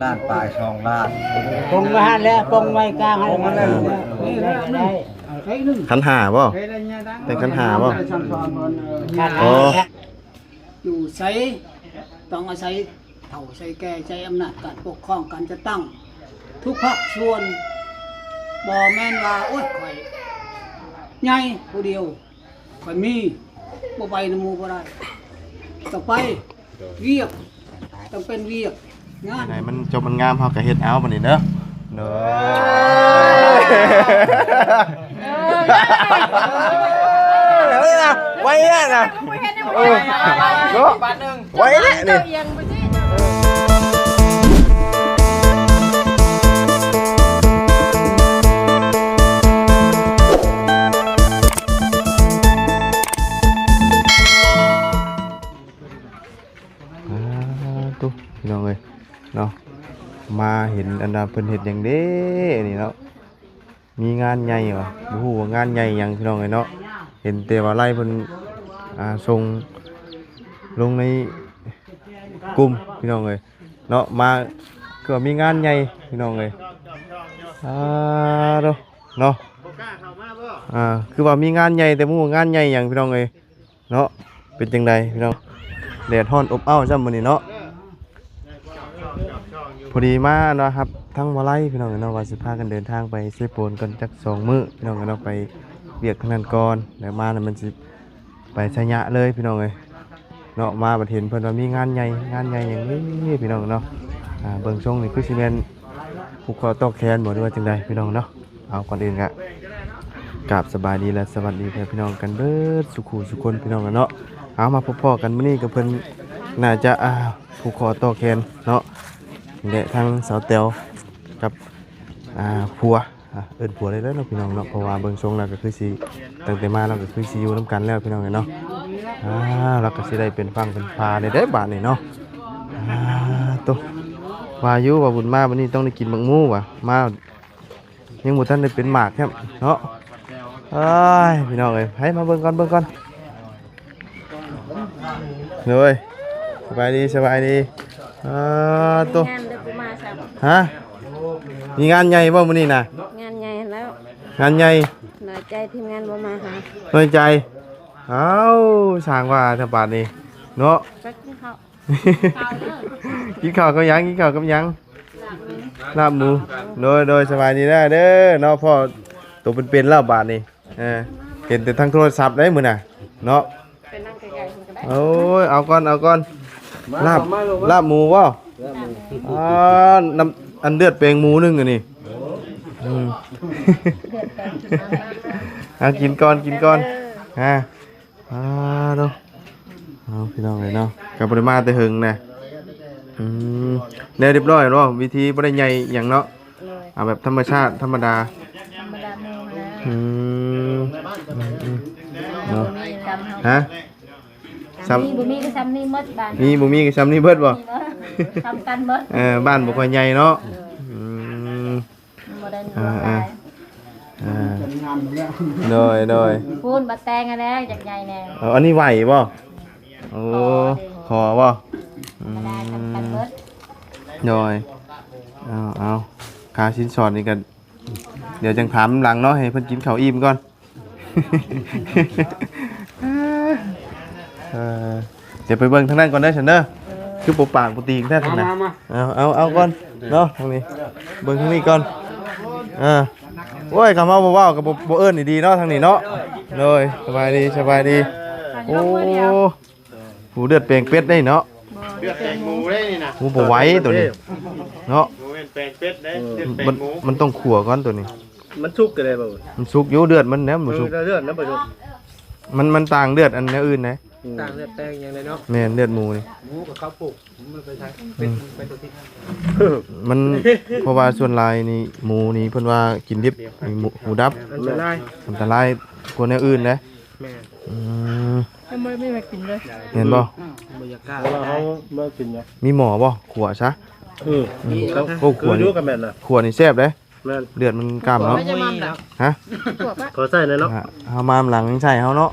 ລ້ານປາຍ ສອງລ້ານ ປົງໄວ້ຫັ້ນແຫຼະ ປົງໄວ້ກາງຫັ້ນແຫຼະ ຂັນຫ້າບໍ່? ແຕ່ງຂັນຫ້າບໍ່? ຂັນ ໂອ້ ຢູ່ໃສ ຕ້ອງອາໄສເຖົ້າ ໃສ່ແກ່ ໃຊ້ອຳນາດການປົກຄອງ ການຈັດຕັ້ງ ທຸກພາກສ່ວນ ບໍ່ແມ່ນວ່າ ໂອ້ຍ ຂ້ອຍໃຫຍ່ຜູ້ດຽວ ຂ້ອຍມີ ບໍ່ໄປນຳໝູ່ບໍ່ໄດ້ ຕ້ອງໄປວຽກ ຕ້ອງເປັນວຽກງານ ໃຫ້ມັນຈົບມັນງາມ ເຮົາກໍເຮັດເອົາບັດນີ້ເດີ ໂດຍ ເອີ ໄວແທ້ນະ ເອີ ເນາະ ໄວແທ້ນີ້ ອ່າ ຕຸ ພີ່ນ້ອງເອີຍເນາະ ມາເຫັນອັນວ່າເພິ່ນເຮັດຫຍັງເດ້ນີ້ເນາະ ມີງານໃຫຍ່ຫວາ ບໍ່ຮູ້ວ່າງານໃຫຍ່ຫຍັງພີ່ນ້ອງເອີຍເນາະ ເຫັນແຕ່ວ່າໄລເພິ່ນ ອ່າ ສົ່ງລົງໃນກຸ່ມພີ່ນ້ອງເອີຍເນາະ ມາຄືວ່າມີງານໃຫຍ່ພີ່ນ້ອງເອີຍ ອ່າ ໂດ ເນາະ ອ່າ ຄືວ່າມີງານໃຫຍ່ ແຕ່ບໍ່ຮູ້ວ່າງານໃຫຍ່ຫຍັງພີ່ນ້ອງເອີຍ ເນາະ ເປັນຈັ່ງໃດພີ່ນ້ອງ ແດດຮ້ອນອົບເອົ້າຊ້ຳມື້ນີ້ເນາະ ພໍດີມາເນາະ ຮັບທັງບໍ່ໄລພີ່ນ້ອງເນາະ ວ່າຊິພາກັນເດີນທາງໄປເຊໂປນກ່ອນຈັກສອງມື້ພີ່ນ້ອງເນາະ ໄປວຽກທາງນັ້ນກ່ອນ ແລ້ວມາແລ້ວມັນຊິໄປໄຊຍະເລີຍພີ່ນ້ອງເອີຍເນາະ ມາບັດເຫັນເພິ່ນວ່າມີງານໃຫຍ່ ງານໃຫຍ່ຫຍັງນີ້ພີ່ນ້ອງເນາະ ອ່າ ເບິ່ງຊົງນີ້ຄືຊິແມ່ນຜູກຂໍ້ຕໍ່ແຂນບໍ່ ຫຼືວ່າຈັ່ງໃດພີ່ນ້ອງເນາະ. ເອົາ ກ່ອນອື່ນກະກາບສະບາຍດີ ແລະ ສະຫວັດດີພໍ່ແມ່ພີ່ນ້ອງກັນເບິດສູ່ຄູ່ສູ່ຄົນພີ່ນ້ອງເນາະ ເອົາ ມາພົບພໍ້ກັນມື້ນີ້ກັບເພິ່ນ ໜ້າຈະ ອ່າ ຜູກຂໍ້ຕໍ່ແຂນເນາະ ແລະ ທາງສາວແຕວກັບ ອ່າ ຜົວ ອ່າ ເອີ້ນຜົວໄດ້ແລ້ວເນາະພີ່ນ້ອງເນາະ ເພາະວ່າເບິ່ງຊົງແລ້ວກໍຄືຊິ ຕັ້ງແຕ່ມາແລ້ວກໍຄືຊິຢູ່ນຳກັນແລ້ວພີ່ນ້ອງເອີຍເນາະ ອ່າ ລາວກໍຊິໄດ້ເປັນຝັ່ງເປັນຝາແດ່ເດ້ບາດນີ້ເນາະ ອ່າ ໂຕ ວ່າຢູ່ວ່າບຸນມາບັດນີ້ຕ້ອງໄດ້ກິນໝາກໝູຫວາ ມາ ຍັງບໍ່ທັນໄດ້ເປັນໝາກແທ້ເນາະ ເອີຍ ພີ່ນ້ອງເອີຍ ໃຫ້ມາເບິ່ງກ່ອນ ເບິ່ງກ່ອນ ໂດຍ ສະບາຍດີ ສະບາຍດີ ອ່າ ໂຕ ມີງານເດີ ບໍ່ມາຊ້ຳ ຮະ ມີງານໃຫຍ່ບໍ່ມື້ນີ້ນະ? ງານໃຫຍ່ແລ້ວ ງານໃຫຍ່ ນ້ອຍໃຈທີມງານບໍ່ມາຫາ ນ້ອຍໃຈ ເອົ້າ ຊ່າງວ່າແທ້ບາດນີ້ເນາະ ໄປກິນເຂົ້າ ກິນເຂົ້າກັບຫຍັງ? ກິນເຂົ້າກັບຫຍັງ? ລາບໝູ ລາບໝູ ໂດຍ ໂດຍ ສະບາຍດີເດີເນາະ ພໍ້ໂຕເປັນໆແລ້ວບາດນີ້ ເອີ ເຫັນແຕ່ທາງໂທລະສັບເດ້ມື້ໜ້າເນາະ ໄປນັ່ງໃກ້ໆເພິ່ນກໍໄດ້ ໂອ້ຍ ເອົາກ່ອນ ເອົາກ່ອນ ລາບ ລາບໝູບໍ່? ລາບໝູ ອ່າ ນ້ຳ ອັນເລືອດແປງໝູໜຶ່ງອັນນີ້ ອືມ ເລືອດແປງ ອ່າ ກິນກ່ອນ ກິນກ່ອນ ອ່າ ອ່າເນາະ ເອົາ ພີ່ນ້ອງເອີຍເນາະ ກໍບໍ່ໄດ້ມາແຕ່ເຫິງນະ ອືມ ແລ້ວຮຽບຮ້ອຍແລ້ວບໍ່? ວິທີບໍ່ໄດ້ໃຫຍ່ຫຍັງເນາະ ໂດຍ ເອົາແບບທຳມະຊາດ ທຳມະດາ ທຳມະດາໝູຫັ້ນແຫຼະ ອືມ ອືມ ອືມ ເນາະ ບໍ່ມີຊ້ຳເຮົາ ຮະ? ຊ້ຳ ມີ ບໍ່ມີກໍຊ້ຳນີ້ໝົດບ້ານ ມີ ບໍ່ມີກໍຊ້ຳນີ້ເບິດບໍ່? ມີເບິດ ຊ້ຳກັນເບິດ ເອີ ບ້ານບໍ່ຄ່ອຍໃຫຍ່ເນາະ ໂດຍ ອືມ ມັນບໍ່ໄດ້ຫຼວງຫຼາຍ ອ່າ ອ່າ ໂດຍ ໂດຍ ພຸ້ນ ບາດແຕງຫັ້ນແຫຼະ ຢາກໃຫຍ່ແດ່ ເອີ ອັນນີ້ໄຫວບໍ່? ໂອ້ ຂໍບໍ່? ອືມ ໂດຍ ເອົາ ເອົາ ຄ່າສິນສອດນີ້ກໍ ດຽວຈັ່ງຖາມຫຼັງເນາະ ໃຫ້ເພິ່ນກິນເຂົ້າອີ່ມກ່ອນ ເອີ ດຽວໄປເບິ່ງທາງນັ້ນກ່ອນເດີຊັ້ນເດີ ຄືບໍ່ປາກບໍ່ຕີງແທ້ຊັ້ນນະ ມາ ມາ ເອົາ ເອົາ ເອົາກ່ອນເນາະ ທາງນີ້ ເບິ່ງທາງນີ້ກ່ອນ ເອີ ໂອ້ຍ ຄຳເຮົາບໍ່ເວົ້າກໍບໍ່ ບໍ່ເອີ້ນດີໆເນາະ ທາງນີ້ເນາະ ໂດຍ ສະບາຍດີ ສະບາຍດີ ໂອ້ ຜູ້ເລືອດແປງເປັດໄດ໋ເນາະ ເລືອດແປງໝູໄດ໋ນີ້ນະ ໂອ້ ບໍ່ໄຫວໂຕນີ້ເນາະ ບໍ່ແມ່ນແປງເປັດເດ້ ເລືອດແປງໝູ ມັນ ມັນຕ້ອງຂົ້ວກ່ອນໂຕນີ້ ມັນສຸກກໍໄດ້ບໍ່? ມັນສຸກຢູ່ ເລືອດມັນແຫຼະ ມັນບໍ່ສຸກ ເອີ ເລືອດນະບໍ່ສຸກ ມັນ ມັນຕ່າງເລືອດອັນແນວອື່ນໄດ໋ ອືມ ຕ່າງເລືອດແປງຫຍັງໄດ໋ເນາະ ແມ່ນ ເລືອດໝູນີ້ ໝູກັບເຂົ້າປຸກ ມັນໄປໃສ ອືມ ເປັດ ເປັດຕົວທີ່ ມັນ ເພາະວ່າສ່ວນຫຼາຍນີ້ ໝູນີ້ເພິ່ນວ່າກິນດິບ ມີໝູ ໝູດັບ ອັນຕະລາຍ ອັນຕະລາຍກວ່າແນວອື່ນເດ້ ແມ່ນ ອືມ ຍັງບໍ່ໄດ້ມີມາກິນເລີຍ ແມ່ນບໍ່? ອືມ ບໍ່ຢາກກ້າ ເຮົາມາກິນນະ ມີໝໍບໍ່? ຂົ້ວຊະ ເອີ ອືມ ມີ ໂອ້ ຂົ້ວ ຢູ່ກັບແມ່ນນະ ຂົ້ວນີ້ແຊບເດ້ ແມ່ນ ເລືອດມັນກ້ຳເນາະ ບໍ່ໄດ້ມັນນະ ຮະ ຂໍໃສ່ແດ່ເນາະ ເຮົາມານຳຫຼັງໃສ່ເຮົາເນາະ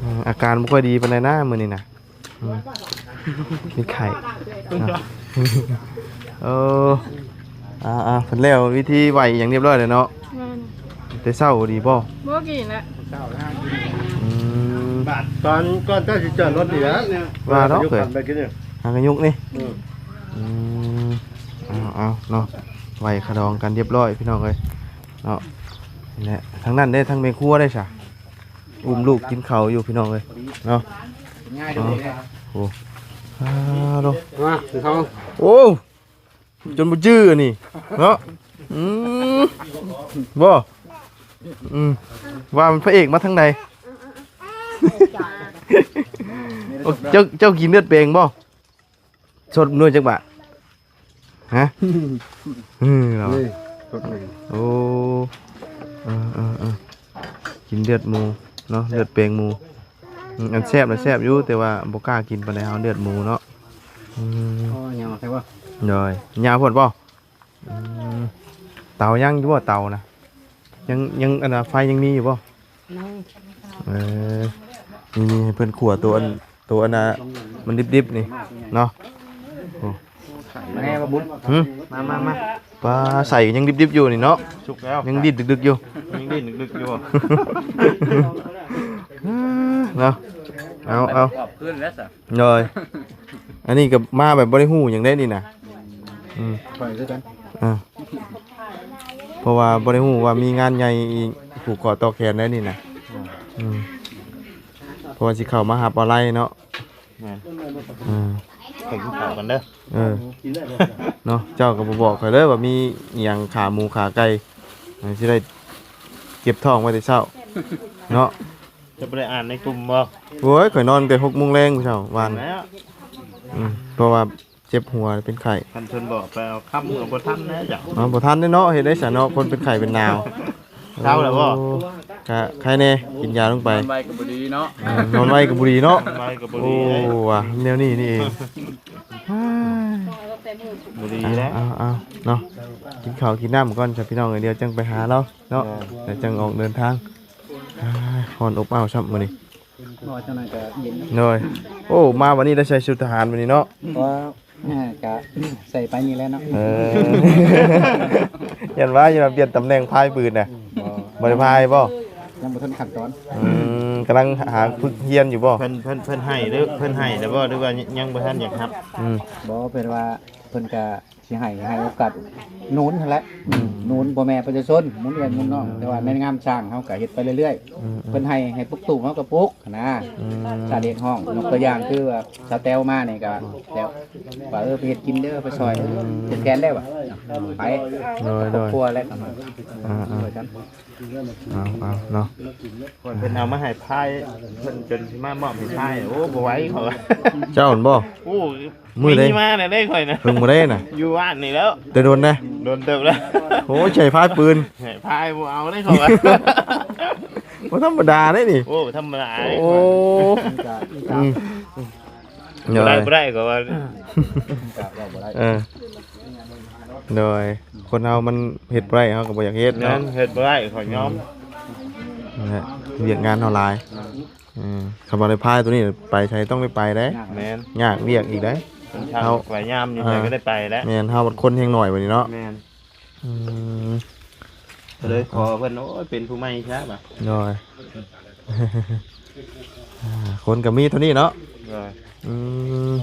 ອືມ ອາການບໍ່ຄ່ອຍດີປານໃດນະມື້ນີ້ນະ ອືມ ມີໄຂ້ເນາະ ເອີ ອ່າໆ ເພິ່ນແລ້ວວິທີໄຫວ້ຫຍັງຮຽບຮ້ອຍແລ້ວເນາະ. ແມ່ນ. ແຕ່ເຊົ້າດີບໍ່? ບໍ່ກິນລະ. ອືມ ບາດຕອນກ່ອນເຈົ້າຊິຈອດລົດນີ້ລະ ວ່າດອກເອີຍ ຫາກະຍຸກນີ້. ອືມ ອືມ ເອົາໆ ເນາະ ໄຫວ້ຂະດອງກັນຮຽບຮ້ອຍພີ່ນ້ອງເອີຍເນາະ. ນີ້ແຫຼະ ທາງນັ້ນເດ້ ທາງແມ່ຄົວເດ້ຊະ ອຸ້ມລູກກິນເຂົ້າຢູ່ພີ່ນ້ອງເອີຍເນາະ. ເອົາ ໂອ້ ອາໂດ ມາເຂົ້າ ໂອ້ ຈົນບໍ່ຈື່ອັນນີ້ເນາະ. ອືມ ບໍ່ ອືມ ວ່າມັນພະເອກມາທາງໃດ? ໂອ້ ເຈົ້າ ເຈົ້າກິນເລືອດແປງບໍ່? ສົດໜ່ວຍຈັກບາດ? ຮະ? ເອີ ເນາະ ນີ້ສົດໜ່ວຍ. ໂອ້ ເອີໆໆ ກິນເລືອດໝູເນາະ ເລືອດແປງໝູ. ອືມ ອັນແຊບນະແຊບຢູ່ ແຕ່ວ່າບໍ່ກ້າກິນປານໃດ ເຮົາເລືອດໝູເນາະ. ອືມ ອໍ ຫຍັງແຊບບໍ່? ໂດຍ ຍາວໂພດບໍ່? ອືມ ເຕົາຍັງຢູ່ບໍ່ ເຕົານະ? ຍັງ ຍັງ ອັນນ່າ ໄຟຍັງມີຢູ່ບໍ່? ຍັງ. ເອີ ນີ້ໆ ໃຫ້ເພິ່ນຂົ້ວໂຕອັນ ໂຕອັນນ່າ ມັນດິບໆ ນີ້ເນາະ. ໂອ້ ມາແນ່ບໍ່ບຸນ? ຫື? ມາໆໆ ປາ ໃສ່ຍັງດິບໆ ຢູ່ນີ້ເນາະ. ສຸກແລ້ວ ຍັງດິບດຶກໆ ຢູ່ ຍັງດິບດຶກໆ ຢູ່ ເນາະ. ເອົາໆ ກອບຄືນແລ້ວຊະ. ໂດຍ ອັນນີ້ກໍມາແບບບໍ່ໄດ້ຮູ້ຫຍັງເດ້ນີ້ນະ. ອືມ ຂ້ອຍຄືກັນ. ອ່າ ເພາະວ່າບໍ່ໄດ້ຮູ້ວ່າມີງານໃຫຍ່ອີກ ຜູກຂໍ້ຕໍ່ແຂນໄດ້ນີ້ນະ. ອືມ ອືມ ເພາະວ່າຊິເຂົ້າມາຮັບອອນລາຍເນາະ. ແມ່ນ. ອືມ ໄປກິນເຂົ້າກັນເດີ. ເອີ ເນາະ ເຈົ້າກໍບໍ່ບອກຂ້ອຍເລີຍວ່າມີອີ່ຫຍັງ ຂາໝູຂາໄກ່ ຊິໄດ້ເກັບທ້ອງໄວ້ແຕ່ເຊົ້າເນາະ. ເຈົ້າບໍ່ໄດ້ອ່ານໃນກຸ່ມບໍ່? ໂອ້ຍ ຂ້ອຍນອນແຕ່ຫົກໂມງແລງມື້ເຊົ້າວານ. ແມ່ນແລ້ວ. ອືມ ເພາະວ່າເຈັບຫົວເປັນໄຂ້. ຄັນເພິ່ນບອກໄປເອົາຄຳກໍບໍ່ທັນແລ້ວເຈົ້າ. ເອົາ ບໍ່ທັນເດ້ເນາະ ເຮັດໄດ້ຊະເນາະ ຄົນເປັນໄຂ້ເປັນໜາວ. ເຊົາແລ້ວບໍ່? ໂອ້ ກະໄຄແດ່ ກິນຢາລົງໄປ. ນອນໄວກໍບໍ່ດີເນາະ. ເອີ ນອນໄວກໍບໍ່ດີເນາະ. ນອນໄວກໍບໍ່ດີ. ໂອ້ ວ່າແນວນີ້ນີ້ເອງ. ບໍ່ດີແລ້ວ. ເອົາໆໆ ເນາະ ກິນເຂົ້າກິນນ້ຳກ່ອນຊະພີ່ນ້ອງເອີຍ ດຽວຈັ່ງໄປຫາລາວເນາະ. ເອີ ແລ້ວຈັ່ງອອກເດີນທາງ. ອາ ຮ້ອນອົບອ້າວຊ້ຳມື້ນີ້. ເວົ້າຈັ່ງນັ້ນກໍເຢັນ. ໂດຍ. ໂອ້ ມາວັນນີ້ໄດ້ໃສ່ຊຸດທະຫານວັນນີ້ເນາະ. ກໍ ເອີ ກະໃສ່ໄປນີ້ແຫຼະເນາະ. ເອີ ຢ້ານວ່າ ຢ້ານວ່າປ່ຽນຕຳແໜ່ງພາຍປືນນະ. ບໍ່ ບໍ່ໄດ້ພາຍບໍ່? ຍັງບໍ່ທັນຂັ້ນຕອນ. ອືມ ກຳລັງຫາຝຶກຮຽນຢູ່ບໍ່? ເພິ່ນ ເພິ່ນ ເພິ່ນໃຫ້ຫຼື ເພິ່ນໃຫ້ແລ້ວບໍ່ ຫຼືວ່າຍັງບໍ່ທັນຢາກຮັບ? ອືມ ບໍ່ ເພິ່ນວ່າ ເພິ່ນກະ ຊິໃຫ້ ໃຫ້ໂອກາດໜູນຫັ້ນແຫຼະ. ອືມ ໜູນພໍ່ແມ່ປະຊາຊົນ ໝູນເອື້ອຍໝູນນ້ອງ. ອືມ ແຕ່ວ່າໃນງານສ້າງເຮົາກະເຮັດໄປເລື້ອຍໆ. ອືມໆ ເພິ່ນໃຫ້ ໃຫ້ປຸກຕູບເຮົາກະປຸກຫັ້ນນະ. ອືມ ຖ້າເດັກຮ້ອງຍົກຕົວຢ່າງຄືວ່າສາວແຕວມານີ້ກະແລ້ວ ວ່າ ເອີ ໄປເຮັດກິນເດີ ໄປຊ່ອຍ ອືມ ເປັນແກນໄດ້ວ່າ ໄປ ໂດຍໆ ຄອບຄົວແລ້ວກະມາ ອ່າໆ ຊ່ວຍກັນ. ເອົາໆ ເນາະ ເພິ່ນເອົາມາໃຫ້ພາຍ ເພິ່ນຈົນຊິມາມອບໃຫ້ພາຍ. ໂອ້ ບໍ່ໄຫວເຂົາວ່າ. ເຈົ້າຫັ້ນບໍ່? ໂອ້ ມື້ໃດ? ມີມາແລ້ວເດ້ຂ້ອຍນະ. ເພິ່ງບໍ່ໄດ້ນະ? ຢູ່ບ້ານນີ້ແລ້ວ. ແຕ່ດົນນະ? ດົນເຕີບແລ້ວ. ໂອ້ຍ ໃສ່ພາຍປືນ ໃຫ້ພາຍບໍ່ເອົາເດ້ເຂົາວ່າ. ບໍ່ທຳມະດາເດ້ນີ້. ໂອ້ ບໍ່ທຳມະດາເດ້. ໂອ້ ອືມ ບໍ່ໄດ້ ບໍ່ໄດ້ ເຂົາວ່າ. ເອີ ໂດຍ ຄົນເຮົາມັນເຮັດບໍ່ໄດ້ ເຮົາກໍບໍ່ຢາກເຮັດເນາະ. ແມ່ນ ເຮັດບໍ່ໄດ້ ຂ້ອຍຍອມ. ອືມ ນັ້ນແຫຼະ ວຽກງານເຮົາຫຼາຍ. ອືມ ຄັນວ່າໄດ້ພາຍໂຕນີ້ໄປໃສຕ້ອງໄດ້ໄປເດ້. ແມ່ນ ຍາກວຽກອີກເດ້. ເຮົາໄປຍາມຢູ່ໃສກໍໄດ້ໄປແລ້ວ. ແມ່ນ ເຮົາມັນຄົນແຮງໜ້ອຍບັດນີ້ເນາະ. ແມ່ນ. ອືມ ກໍເລີຍຂໍເພິ່ນ ໂອ້ຍ ເປັນຜູ້ໃໝ່ຊະບາດ. ໂດຍ ອ່າ ຄົນກໍມີເທົ່ານີ້ເນາະ. ໂດຍ. ອືມ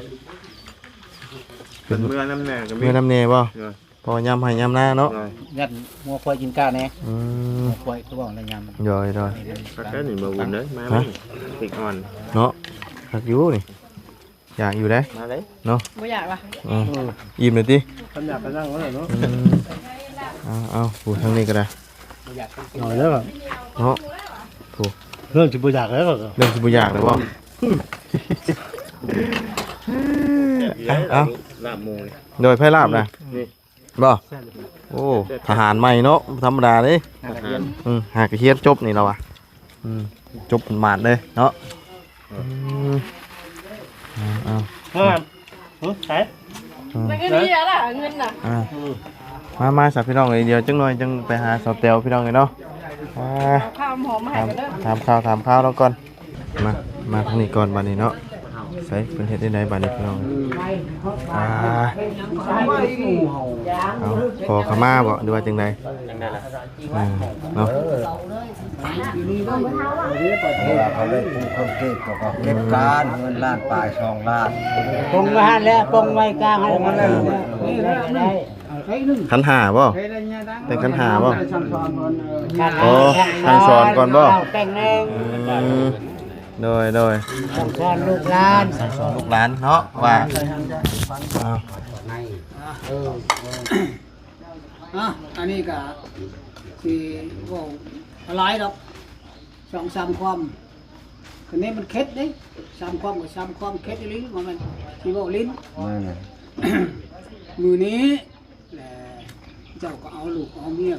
ເປັນເມືອນຳແດ່ກໍມີ ເມືອນຳແດ່ບໍ່? ໂດຍ. ພໍຍາມໄຮ່ຍາມນາເນາະ. ໂດຍ. ຍັດງົວຄວາຍກິນກ້າແດ່. ອືມ ງົວຄວາຍຄືວ່າແລ້ວຍາມ. ໂດຍໆ. ຄັກແທ້ນີ້ບໍ່ບຸນເດີ ມາ ຮະ? ແມ່ນ ເຜັກອ່ອນເນາະ. ຄັກຢູ່ນີ້ ຢາກຢູ່ເດ້. ມາເລີຍເນາະ. ບໍ່ຢາກລະ. ເອີ ອີ່ມແລ້ວຕິ? ຄັນຢາກກໍນັ່ງເນາະ. ອືມ ເອົາໆ ໂອ້ ທາງນີ້ກໍໄດ້. ເອົາແລ້ວເນາະ. ໂອ້ ເລີ່ມຊິບໍ່ຢາກແລ້ວ. ເລີ່ມຊິບໍ່ຢາກແລ້ວບໍ່? ເອົາໆ ລາບໝູ. ໂດຍ ໃຜລາບນະ? ນີ້ ບໍ່? ໂອ້ ທະຫານໃໝ່ເນາະ ບໍ່ທຳມະດາເດ້. ທະຫານ ອືມ ຫາກະຮຽນຈົບນີ້ລະວະ. ອືມ ຈົບໝາດເລີຍເນາະ. ອືມ ເອົາໆ ເອີ ຫື ໃສ? ອືມ ມັນກໍນີ້ລະເງິນນະ. ອ່າ ມາໆ ຊະພີ່ນ້ອງເອີຍ ດຽວຈັກໜ້ອຍຈັ່ງໄປຫາສາວແຕວພີ່ນ້ອງເອີຍເນາະ. ອ່າ ເອົາຂ້າວຫອມມາໃຫ້ ຖາມ ເດີ ຖາມຂ່າວ ຖາມຂ່າວລາວກ່ອນ. ມາ ມາທາງນີ້ກ່ອນບາດນີ້ເນາະ. ໃສ ເພິ່ນເຮັດຈັ່ງໃດບາດນີ້ພີ່ນ້ອງ? ອ່າ ເອົາ ຂໍຂະມາບໍ ຫຼືວ່າຈັ່ງໃດ? ຈັ່ງໃດລະ? ອ່າ ເນາະ ເຂົາໄດ້ປູກຄົນເກັບ ເຂົາກໍເກັບການເງິນລ້ານປາຍ ສອງລ້ານ ປົງໄວ້ຫັ້ນແຫຼະ ປົງໄວ້ກາງຫັ້ນ ປົງໄວ້ຫັ້ນແຫຼະ ນີ້ແຫຼະ ນີ້ແຫຼະ ຂັນຫ້າບໍ? ແຕ່ງຂັນຫ້າບໍ? ໂອ້ ສັ່ງສອນກ່ອນບໍ? ເອົາແຕ່ງແລ້ວ ອືມ ໂດຍ ໂດຍ ສັ່ງສອນລູກຫຼານ ສັ່ງສອນລູກຫຼານເນາະ ວ່າ ເອົາ ອ່ະ ອັນນີ້ກໍຊິເວົ້າຫຼາຍດອກ ສອງສາມຄວາມ ຄັນນີ້ມັນເຂັດເດ້ ສາມຄວາມກໍສາມຄວາມ ເຂັດອີ່ຫຼີ ບໍ່ແມ່ນຊິເວົ້າຫຼິ້ນ ແມ່ນແຫຼະ ມື້ນີ້ ແລະ ເຈົ້າກໍເອົາລູກເອົາເມຍ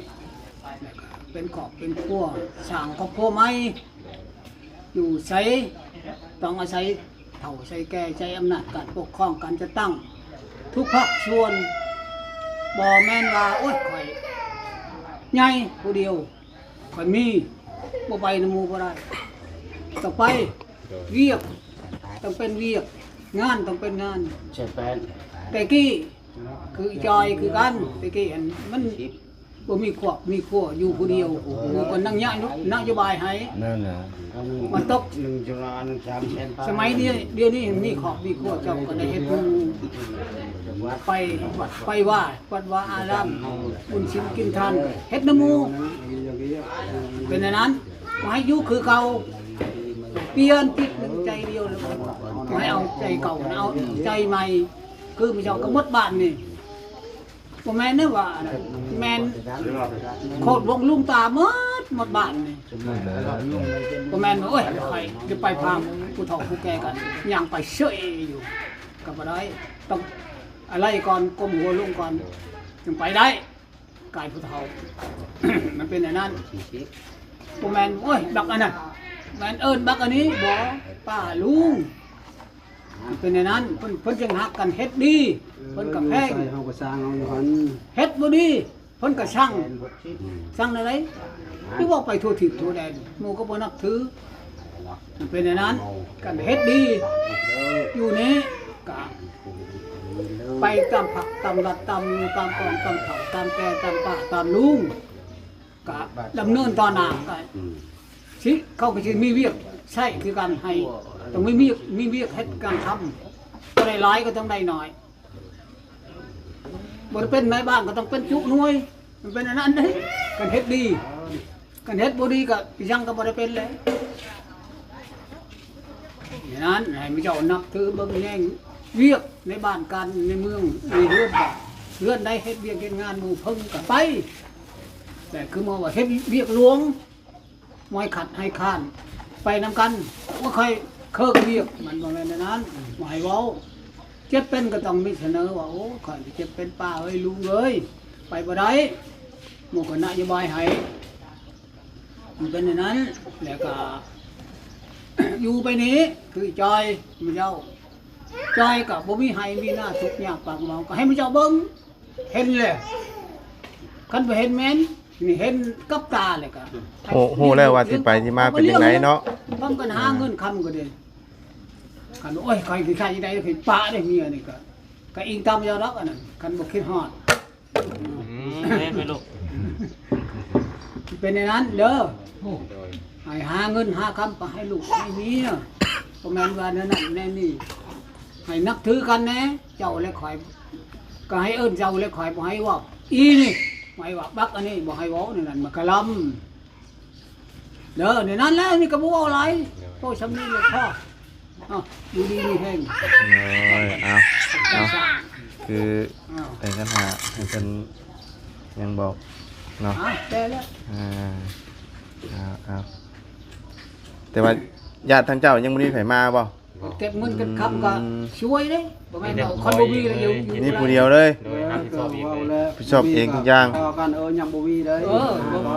ແລະ ກໍເປັນຄອບເປັນຄົວ ສ້າງຄອບຄົວໃໝ່ ຢູ່ໃສຕ້ອງອາໄສເຖົ້າໃສແກ່ ໃຊ້ອຳນາດການປົກຄອງ ການຈັດຕັ້ງທຸກພາກສ່ວນ ບໍ່ແມ່ນວ່າ ໂອ້ຍ ຂ້ອຍໃຫຍ່ຜູ້ດຽວ ຂ້ອຍມີ ບໍ່ໄປນຳໝູ່ບໍ່ໄດ້ ຕ້ອງໄປ ວຽກຕ້ອງເປັນວຽກ ງານຕ້ອງເປັນງານ ແຕ່ກີ້ ຄືອີ່ຈອຍຄືກັນ ແຕ່ກີ້ຫັ້ນມັນບໍ່ມີຄອບມີຄົວ ຢູ່ຜູ້ດຽວ ໝູ່ກໍນັ່ງຍະນະໂຍບາຍໃຫ້ ນັ້ນນະ ມັນຕົກ ສະໄໝດຽວ ດຽວນີ້ມີຄອບມີຄົວ ເຈົ້າກໍໄດ້ເຮັດບຸນ ໄປວັດໄປວາ ວັດວາອາລາມ ບຸນສິນກິນທານ ເຮັດນຳໝູ່ ເປັນແນວນັ້ນ ບໍ່ໃຫ້ຢູ່ຄືເກົ່າ ປ່ຽນຈິດໜຶ່ງໃຈດຽວ ບໍ່ໃຫ້ເອົາໃຈເກົ່າ ເອົາໃຈໃໝ່ ຄືມື້ເຊົ້າກໍໝົດບ້ານນີ້ ບໍ່ແມ່ນເດ້ວ່າ ແມ່ນໂຄດວົງລຸງຕາໝົດ ໝົດບ້ານນີ້ ບໍ່ແມ່ນວ່າ ໂອ້ຍ ຂ້ອຍຈະໄປພາຜູ້ເຖົ້າຜູ້ແກ່ກໍຍ່າງໄປເຊີຍຢູ່ ກໍບໍ່ໄດ້ ຕ້ອງອາໄລກ່ອນ ກົ້ມຫົວລົງກ່ອນ ຈຶ່ງໄປໄດ້ ກາຍຜູ້ເຖົ້າ ມັນເປັນແນວນັ້ນ ບໍ່ແມ່ນ ໂອ້ຍ ບັກອັນນັ້ນ ແມ່ນເອີ້ນບັກອັນນີ້ ບໍ່ ປ້າ ລຸງ ມັນເປັນແນວນັ້ນ ເພິ່ນ ເພິ່ນຈຶ່ງຮັກກັນ ເຮັດດີ ເພິ່ນກໍແພງ ໃສ່ເຮົາກໍສ້າງເຮົາຢູ່ຫັ້ນ ເຮັດບໍ່ດີ ເພິ່ນກໍຊັງ ຊັງແນວໃດ ຄືເວົ້າໄປທົ່ວທິດທົ່ວແດນ ໝູ່ກໍບໍ່ນັບຖື ມັນເປັນແນວນັ້ນ ກັນເຮັດດີ ຢູ່ນີ້ກະໄປຕາມພັກຕາມລັດ ຕາມໝູ່ຕາມກອງ ຕາມເຖົ້າຕາມແກ່ ຕາມປ້າຕາມລຸງ ກະດຳເນີນຕໍ່ໜ້າ ກະຊິ ເຂົາກໍຊິມີວຽກໃຊ້ຄືກັນ ໃຫ້ຕ້ອງມີວຽກ ມີວຽກເຮັດການທຳ ບໍ່ໄດ້ຫຼາຍກໍຕ້ອງໄດ້ໜ້ອຍ ບໍ່ໄດ້ເປັນນາຍບ້ານກໍຕ້ອງເປັນຈຸໜ່ວຍ ມັນເປັນອັນນັ້ນເດ້ ຄັນເຮັດດີ ຄັນເຮັດບໍ່ດີກໍຫຍັງກໍບໍ່ໄດ້ເປັນແຫຼະ ນີ້ນັ້ນ ໃຫ້ໝູ່ເຈົ້ານັບຖືເບິ່ງແຍງວຽກໃນບ້ານການໃນເມືອງໃນເຮືອນ ເຮືອນໃດເຮັດວຽກເຮັດງານໝູ່ເພິ່ງກໍໄປ ແຕ່ຄືໝູ່ວ່າເຮັດວຽກຫຼວງ ບໍ່ໃຫ້ຂັດໃຫ້ຄ້ານ ໄປນຳກັນ ບໍ່ຄ່ອຍເຄີກວຽກ ມັນບໍ່ແມ່ນແນວນັ້ນ ບໍ່ໃຫ້ເວົ້າ ເຈັບເປັນກໍຕ້ອງມີສະເໜີວ່າ ໂອ້ ຂ້ອຍເຈັບເປັນປ້າເອີຍ ລຸງເອີຍ ໄປບໍ່ໄດ້ ໝູ່ກໍນະໂຍບາຍໃຫ້ ມັນເປັນແນວນັ້ນ ແລ້ວກໍ ຢູ່ໄປນີ້ ຄືຈອຍ ມື້ເຊົ້າ ຈອຍກໍບໍ່ມີໄຮ່ມີນາ ທຸກຍາກປາກໝອງ ກໍໃຫ້ໝູ່ເຈົ້າເບິ່ງ ເຫັນແລ້ວ ຄັນບໍ່ເຫັນແມ່ນ ນີ້ເຫັນກັບຕາແລ້ວກໍ ຮູ້ ຮູ້ແລ້ວວ່າທີ່ໄປທີ່ມາເປັນຈັ່ງໃດເນາະ ພ້ອມກັນຫາເງິນຄຳກໍໄດ້ ຄັນ ໂອ້ຍ ຂ້ອຍຊິໃຊ້ຈັ່ງໃດ ຂ້ອຍປະໄດ້ເມຍນີ້ກໍ ກໍອີງຕາມເຈົ້າດອກ ອັນນັ້ນ ຄັນບໍ່ຄິດຮອດ ອືມ ແມ່ນໄປລູກ ເປັນແນວນັ້ນເດີ ໃຫ້ຫາເງິນຫາຄຳໄປໃຫ້ລູກໃຫ້ເມຍ ບໍ່ແມ່ນວ່າແນວນັ້ນແນວນີ້ ໃຫ້ນັບຖືກັນແດ່ ເຈົ້າແລະຂ້ອຍ ກໍໃຫ້ເອີ້ນເຈົ້າແລະຂ້ອຍ ບໍ່ໃຫ້ເວົ້າອີນີ້ ບໍ່ໃຫ້ວ່າບັກອັນນີ້ ບໍ່ໃຫ້ເວົ້າແນວນັ້ນ ມັນກະລຳ ເດີ ໃນນັ້ນແຫຼະ ນີ້ກໍບໍ່ເວົ້າຫຼາຍ ເວົ້າຊ່ຳນີ້ແຫຼະພໍ ເອົາ ຢູ່ດີມີແຮງ ໂອ້ຍ ເອົາ ເອົາ ຄື ເອົາ ໄດ້ກັນຫາໃຫ້ເພິ່ນຍັງບອກເນາະ ເອົາ ແຕ່ລະ ອ່າ ເອົາ ເອົາ ແຕ່ວ່າຍາດທາງເຈົ້າຍັງບໍ່ມີໃຜມາບໍ່? ເກັບເງິນກັນຄຳກໍ ອືມ ຊ່ວຍເດ້ ບໍ່ແມ່ນວ່າຄົນບໍ່ມີແລ້ວຢູ່ ມີຜູ້ດຽວເລີຍ ໂດຍ ຮັບຜິດຊອບເອງ ເອີ ເວົ້າແລ້ວ ຮັບຜິດຊອບເອງທຸກຢ່າງ ເວົ້າກັນ ເອີ ຍັງບໍ່ມີເລີຍ ເອີ ອືມ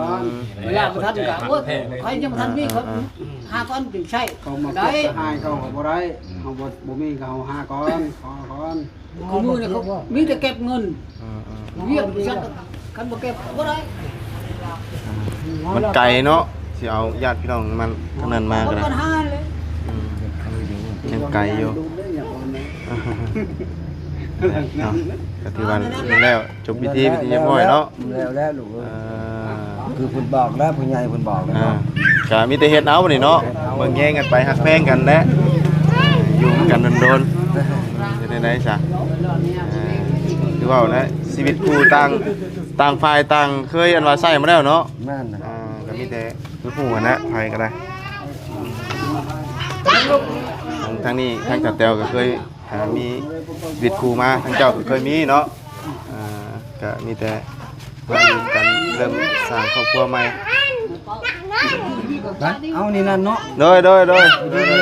ເວລາບໍ່ທັນກໍ ໂອ້ຍ ໃຜຍັງບໍ່ທັນມີ ອ່າ ເຂົາ ອ່າ ຫາກ່ອນຈຶ່ງໃຊ້ ເຂົາມາ ໄດ້ ໃຫ້ເຂົາກໍບໍ່ໄດ້ ເຮົາບໍ່ ບໍ່ມີກໍເຮົາຫາກ່ອນ ຂໍກ່ອນ ຄູ່ມື້ນີ້ເຂົາມີແຕ່ເກັບເງິນ ອືມໆ ວຽກຢູ່ຊັ້ນ ຄັນບໍ່ເກັບກໍບໍ່ໄດ້ ມັນໄກເນາະ ຊິເອົາຍາດພີ່ນ້ອງມັນທາງນັ້ນມາກໍໄດ້ ມັນຫາເລີຍ ອືມ ຍັງໄກຢູ່ ເນາະ ກໍຖືວ່າແລ້ວ ຈົບພິທີເປັນທີ່ຮຽບຮ້ອຍເນາະ ແລ້ວແລ້ວລູກເອີຍ ອ່າ ຄືເພິ່ນບອກແລ້ວ ຜູ້ໃຫຍ່ເພິ່ນບອກແລ້ວ ອ່າ ເນາະ ກໍມີແຕ່ເຮັດເອົາບັດນີ້ເນາະ ເຮັດເອົາ ເບິ່ງແຍງກັນໄປ ຮັກແພງກັນແຫຼະ ຢູ່ນຳກັນດົນໆ ເຮັດແນວໃດຊະ ອ່າ ຄືເວົ້າແຫຼະ ຊີວິດຄູ່ຕ່າງ ຕ່າງຝ່າຍຕ່າງເຄີຍ ອັນວ່າໃຊ້ມາແລ້ວເນາະ ແມ່ນ ອ່າ ກໍມີແຕ່ຮູ້ຫັ້ນແຫຼະ ໃຜກໍໄດ້ ທາງ ທາງນີ້ ທາງສາວແຕວກໍເຄີຍ ອ່າ ມີຊີວິດຄູ່ມາ ທາງເຈົ້າກໍເຄີຍມີເນາະ ອ່າ ກໍມີແຕ່ມາຢູ່ນຳກັນ ເລີ່ມສ້າງຄອບຄົວໃໝ່ ໄປ ເອົານີ້ນັ້ນເນາະ ໂດຍ ໂດຍ ໂດຍ